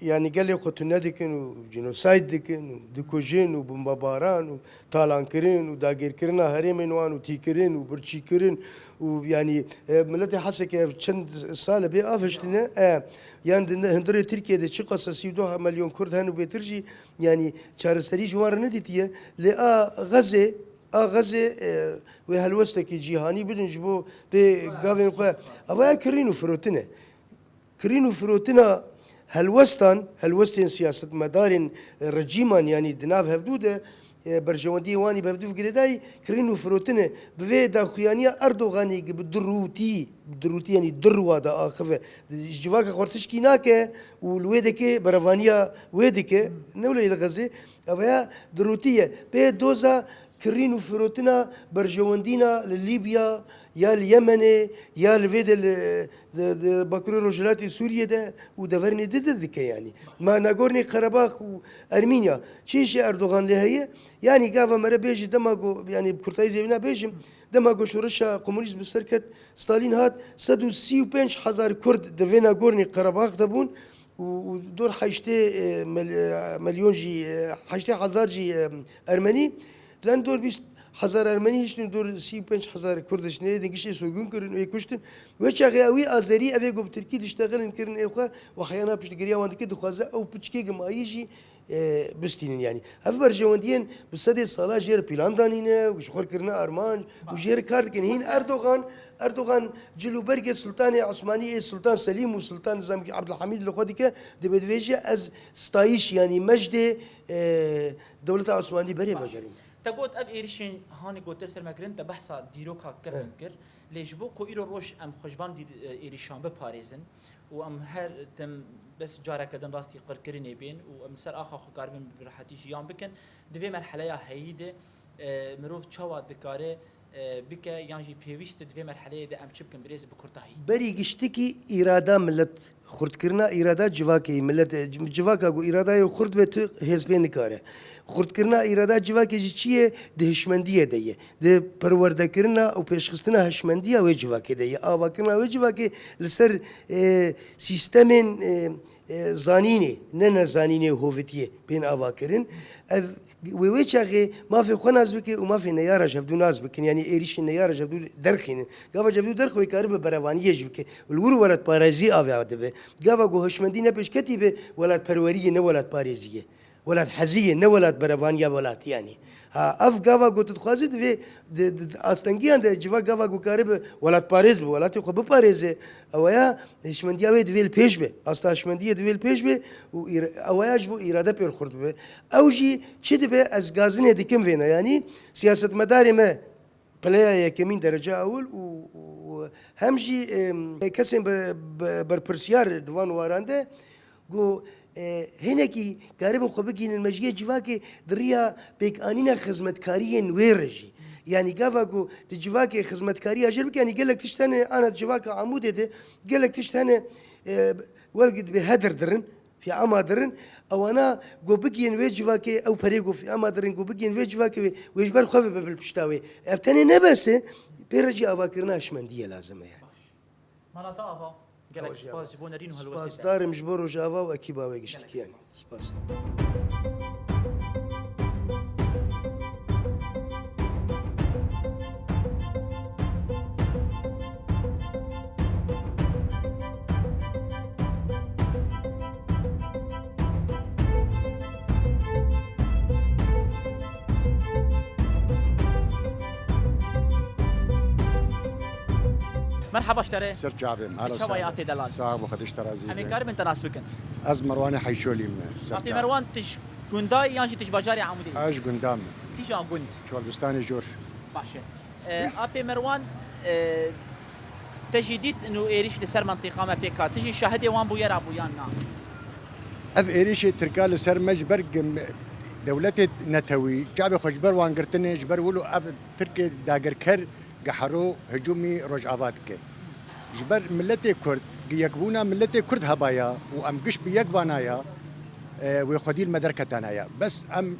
Yanî gelê xwe tune dikin û cînosayd dikin û dikujin û bombebaran û talankirin û dagirkirina herêmên wan û tîkirin û birçîkirin û yanî, e, miletê Hesekê ev çend sal e bê av hiştine, e, yan di hundirê Tirkiyê de çiqas e sî û du milyon Kurd hene û bêtir jî, yanî çareserî ji wan re nedîtiye. Lê a Xezê, a Xezê, e, wê helwestekî cîhanî bidin ji bo bê gavên xwe. Eva ya kirîn û firotin e. Kirîn û firotina helwestan, helwestên siyasetmedarên, e, rejîman, yanî di nav hevdû de, e, berjewendiyê wan î bi hevdû girêdayî, kirîn û firotine. Bi vê daxuyaniya Erdoganî bi dirûtî, bi dirûtî, yanî dirwa de axive. Ji civaka xwe tişkî nake û li wê dike berevaniya wê dike. Ne wile li Xezê. Ev ya dirûtî ye. Bê doza kirîn û firotina berjewendîna li Lîbya, ya li Yemenê, ya li vê de li, di, di Bakurê Rojhilatê Sûriyê de û devernê di, di dike yanî. Ma Nagorno-Karabakh û Ermînya. Çi îşê Erdogan lê heye? Yanî gava mere bêjî dema ku, yanî bi kurtayî zêvîna bêjim, dema ku şoreşa komunîst bi ser ket, Stalîn hat, sed û sî û pênc hezar Kurd di vê Nagorno-Karabakh de bûn. û, û dor heştê, e, mil-, e, milyon jî, e, heştê hezar jî, e, Ermenî, len dor bîst hezar Ermenî hiştin, dor sî û pênc hezar Kurd hiştin, ê din giştê soygun kirin, ê kuştin. Wê çaxê ewî Azerî, evê ku bi Tirkî diştexilin kirin ê xwe, û heyana piştgiriya wan dike, dixwaze ew piçkê gimayî jî, e, bistînin yanî. Ev berjewendiyên bi sedê sala jê re plan danîne û ji xwe kirine armanc û jê re kar dikin. Hîn Erdogan, Erdogan cil û bergê Sultanê Osmanî ê Sultan Selîm û Sultan Nizam Abdulhamîd li xwe dike, dibê divêje ez stayîş yanî mejdê, e, dewleta Osmanî berê vegerim. Te got ev êrişên hanê gotir ser me kirin, te behsa dîroka kevin kir. Lê ji bo ku îro roj em xwe ji van dîr-, e, êrişan biparêzin û em her tim bes careke din rastî qirkirinê bên û em ser axa xwe karibin bi rehetî jiyan bikin, di vê merheleya heyî de, e, mirov çawa dikare, e, bike yan jî pêwîst e di vê merheleyê de em çi bikin, birêz bi kurtahî? Berî giştikî îrada milet, xurtkirina îrada civakê, milet, civaka ku îradayê xurt be tu hêz pê nikare. Xurtkirina îrada civakê jî çi ye? Di hişmendiyê de ye. Di perwerdekirina û pêşxistina hişmendiya wê civakê de ye. Avakirina wê civakê li ser, e, sîstemên, e, e, zanînê, ne nezanînê û hovitiyê bên avakirin. Ev, wê wê çaxê mafê xwe nas bike û mafê neyara ji hevdû nas bikin. Yanî êrîşên neyara ji hevdû derxînin. Gava ji hevdû derxî wê karibe berevaniyê jî bike. Li wir welatparêzî avê dibe. Gava ku hişmendî ne pêşketî be, welatperwerî ye, ne welatparêzî ye. Welat hezî ye, ne welat berevaniya welatî yanî. Ha, ev gava ku tu dixwazî divê di, di, di astengiyan de civa gava ku karibe welatparêz bi, welatê xwe biparêze. Ew ya hişmendiya wê divê li pêş be. Asta hişmendiyê divê li pêş be û îra-, ew ya ji bo îrade pêr xurt bibe. Ew jî çi dibe ez gazinê dikim vêna. Yanî siyasetmedarê me pileya yekemîn derece ewil û, û hem jî, em, kesên be-, be-, berpirsiyar di van waran de ku, e, hinekî karibin xwe bigihînin mejiyê civakê di riya pêkanîna xizmetkariyên wê re jî. Yanî gava ku tu civakê xizmetkariya jê bike, yanî gelek tişt hene, ana civaka Amûdê de gelek tişt hene, e, wek dibê hedir dirin. Fîama dirin, ewana ku bigihên wê civakê, ew perê ku fîama dirin ku bigihên wê civakê wê, wê ji ber xwe ve bibe li pişta wê. Ev tenê ne bes e, pê re jî avakirina hişmendiyê lazim e yani. Mala te ava, gelek spas ji bo nerîn û helwestê te. Spasdar im ji bo Rojava û ekîba wê giştikî yani. Spas. Merhaba ji te re. Ser çavê me. Çawa ye apê delal? Sax bî, Xwedê ji te razî be. Em ê karibin te nas bikin? Ez Merwanê Heyşolî me. Apê Merwan, tu ji gunda yî yan jî tu ji bajarê Amûdê yî? Ez ji gunda me. Kîja gund? Çolbistanê Jor. Baş e. E, Apê Merwan, e, te jî dît û êrîş li ser mentiqa me pêk hat. Tu jî şahidê wan bûye ra bû yan na? Ev êrîşê Tirka li ser me ji ber dewletê netewî çavê xwe ji ber wan girtine, ji ber wilo ev Tirkê dagirker gehero hicûmî Rojava dike. Ji ber miletê Kurd, yekbûna miletê Kurd hebaya û em giş bi yek banaya, e, wê xwedî li me derketanaya. Bes em,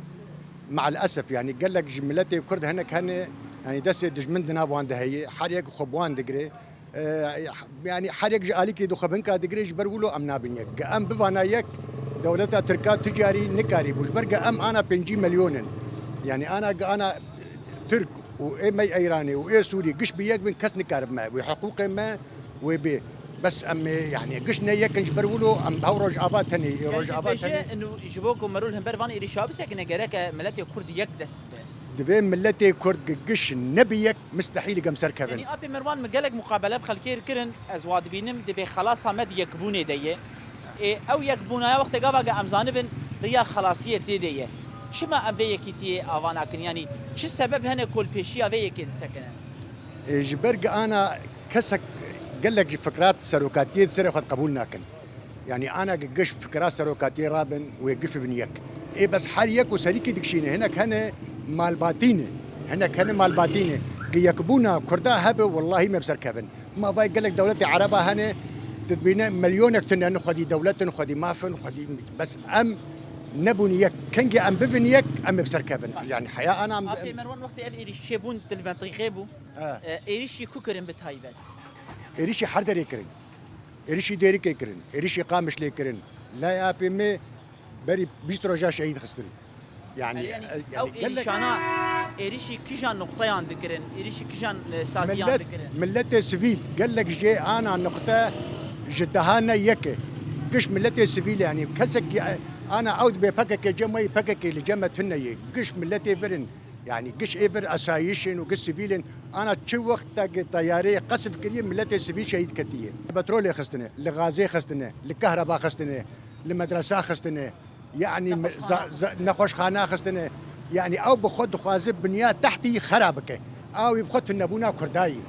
me'el esef, yanî gelek ji miletê Kurd hinek hene, yanî destê dijmin di nav wan de heye, her yek xwe bi wan digire. E, yanî her yek ji alîkê di xwe binka digire, ji ber wilo em nabin yek. Ge em bivana yek, Dewleta Tirka tu carî nikarîbû. Ji ber ge em ana pêncî milyon in. Yanî ana ge ana Tirk û ê me Eyranê û ê Sûrî giş bi yek bin kes nikaribe me. Wê hiqûqê me wê bê. Bes em ê, yanî giş ne yek in ji ber wilo em hew Rojava tenê, ê Rojava tenê. Ji bo ku merûl hember van êrîşa bisekine gereke miletê Kurd yek dest bibe. Divê miletê Kurd gi-, giş nebi yek, mistehîl gem ser kevin. Yanî apê Merwan, min gelek muqabele bi xelkê kirin, ez wa dibînim, dibê xelasa me di yekbûnê de ye. Ê, ew yekbûnaya wextê gava ge em zanibin, riya xelasiyê tê de ye. Çima em vê yekîtiyê ava nakin? Yanî çi sebeb hene ku li pêşiya vê yekê disekinin? Ê, ji ber ge ana kesek gelek ji fikrat serokatiyê di serê xwe qebûl nakin. Yanî ana ge giş fikra serokatiyê rabin wê giş bibin yek. Ê bes her yek û serîkî dikişîne. Hinek hene malbatî ne. Hinek hene malbatî ne. Ge yekbûna Kurda hebe, wellahî me bi ser kevin. Ma vay gelek dewletê Ereba hene, tu dibîne milyonek tune ne xwedî dewletin, xwedî mafin, xwedî bes em nebûn yek. Kengê em bibin yek, em ê bi ser kevin. Baş. Yanî heya ana em Apê Merwan, wextê ev êrîş çêbûn, tu li mentiqê bû. He. E, êrîşî ku kirin bi taybet? Êrîşî her derê kirin. Êrîşî Dêrikê kirin, êrîşî Qamişlê kirin. Layê apê me berî bîst roja şehîd xistin. Yanî, Yanî, e, yanî ew gelek êrîşana, êrîşî kijan nuqteyan dikirin, êrîşî kijan, e, saziyan Millet, dikirin? Milletê sivîl, gelek jê ana nuqte ji deha ne yek e. Giş milletê sivîl, yanî kesek, e, ana ew dibê P K K cem wê, P K K li cem me tune ye. Giş milletê vir in. Yanî giş ê vir asayîş in û giş sivîl in. Ana çi wexta ki teyareyê qesf kiriye, miletê sivîl şehîd ketiye. Petrolê xistine, li gazê xistine, li kehreba xistine, li medresa xistine, yanî me-, za-, za-, nexweşxana xistine. Yanî ew bi xwe dixwaze binya tehtî xera bike. Ew ê bi xwe tunebûna Kurda yî.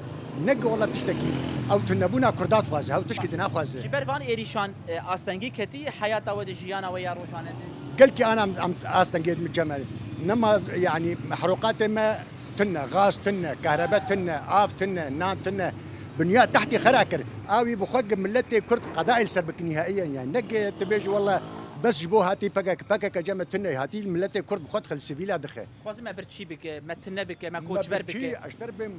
Ne ki wela tiştekî. Ew tunebûna Kurda dixwaze, ew tişkî dinaxwaze. Ji ber van êrîşan, e, astengî ketî heyata we de, jiyana we ya rojane de? Gelkî ana em, em astengê min cem e. Nema, yanî mehruqatê me tune, gaz tune, kehrebe tune, av tune, nan tune. Binya tehtî xera kir. Awî bi xwe gi miletê Kurd qedayê li ser bikin nihaiyen, yanî. Ne ki tu bêjî wela bes ji bo hatî P K K, P K K cem e tune, hatî miletê Kurd bi xwe dixil sivîla dixe. Dixwazim me birçî bike, me tune bike, me koçber bike. Me birçî, eşter bim,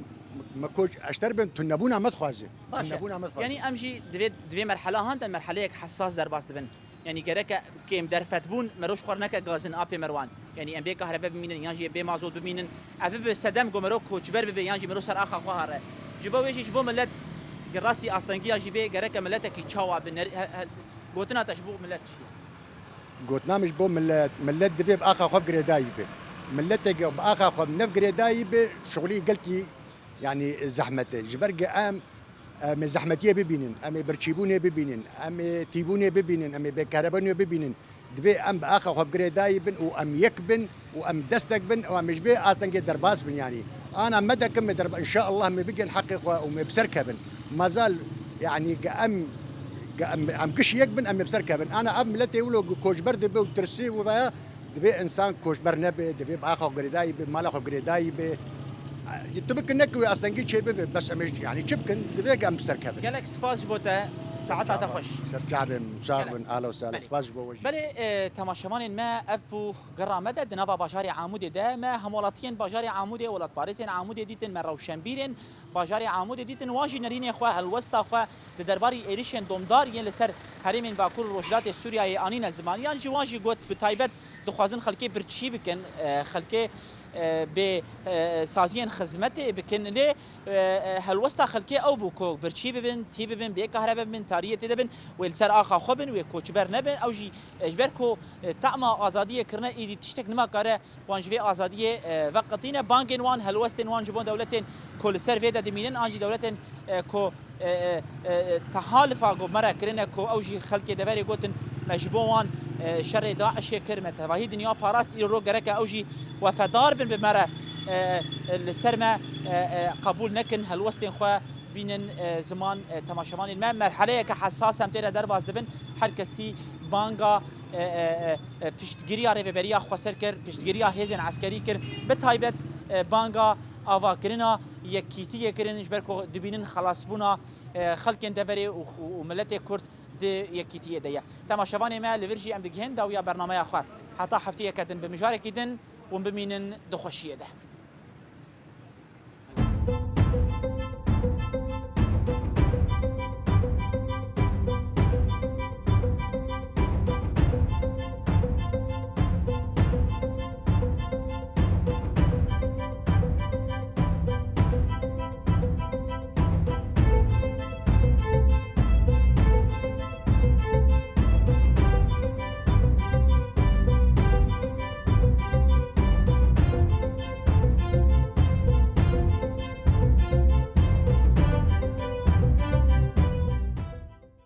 me koç, eşter bim, tunebûna me dixwaze. Baş e. Tunebûna me dixwaze. Yanî em jî divê, divê merhela han de merheleyek hesas derbas dibin. Yanî gereke kêm derfetbûn mero ji xwe re neke gazin, apê Merwan. Yanî em bê kahrebe bimînin, yan jî bê mazot bimînin. Ev bibe sedem ku mero koçber bibe, yan jî mero ser axa xwe here. Ji bo wê jî ji bo milet, rastî astengiya jî bê, gereke miletekî çawa bi ner-, he-, he-, gotina te ji bo milet çi ye? Gotina min ji bo milet, milet divê bi axa xwe girêdayî be. Mileteke bi axa xwe nev girêdayî be, şixulî gelkî, yanî zehmet e. Ji ber ge em, em ê zehmetiyê bibînin, em ê birçîbûnê bibînin, em ê tîbûnê bibînin, em ê bêkarebûnê bibînin. Divê em bi axa xwe bi girêdayî bin û em yek bin û em destek bin û em ji vê astengê derbas bin, yanî. Ana me dekin me derba-, înşaallah me bigên heqê xwe û me bi ser kevin. Mazal, yanî, ge em, ge em, em giş yek bin, em ê bi ser kevin. Ana ev miletê wilo ge koçber dibe û tirsê û veya divê însan koçber nebe, divê bi axa xwe girêdayî be, mala xwe girêdayî be. Tu bikin ne ki wê astengî çê bibe, bes em ê, yanî, çi bikin? Divê ge em bi ser kevin. Gelek spas ji bo te, saeta te xweş. Ser çavên, sax bin, ahla û sahla. Belê. Spas ji bo we jî. Belê, e, temaşevanên me, ev bû gera me de, di nava bajarê Amûdê de me hemwelatiyên bajarê Amûdê, welatparêzên Amûdê dîtin, me rewşenbîrên bajarê Amûdê dîtin, wan jî nerînê xwe, helwesta xwe di derbarî êrişên domdar yên li ser herêmên Bakur û Rojhilatê Sûriyeyê anîne ziman. Yan jî wan jî got, bi taybet dixwazin xelkê birçî bikin, e, xelkê, e, bê, e, saziyên xizmetê bikin. Lê, e, e, helwesta xelkê ew bû ku birçî bibin, tî bibin, bê kahrebe bibin, tariyê tê de bin, wê li ser axa xwe bin, wê koçber nebin. Ew jî, e, ji ber ku, e, tama azadiyê kirine, îdî tiştek nima kare wan ji vê azadiyê, e, veqetîne. Bangên wan, helwestên wan ji bo dewletên ku li ser vê de dimînin, an jî dewletên, e, ku, e, e, e, e, tehalifa ku me re kirine, ku ew jî xelkê deverê gotin, me ji bo wan, e, şerê DAIŞê kir, me tevahî dinya parast, îro gereke ew jî wefedar bin bi me re, e, e, li ser me, e, e, qebûl nekin, helwestên xwe bînin, e, ziman, e, temaşevanên me. Merheleyeke hesas em tê re derbas dibin. Her kesî banga, e, e, e, e, piştgiriya Rêveberiya Xweser kir, piştgiriya hêzên eskerî kir. Bi taybet, e, banga avakirina yekîtiyê kirin, ji ber ku dibînin xelasbûna, e, xelkên deverê û, û, û miletê Kurd di yekîtiyê de ye. Temaşevanê me, li vir jî em digihên dawiya bernameya xwe. Heta hefteyeke din bi mijarekî din hûn bimînin di xweşiyê de.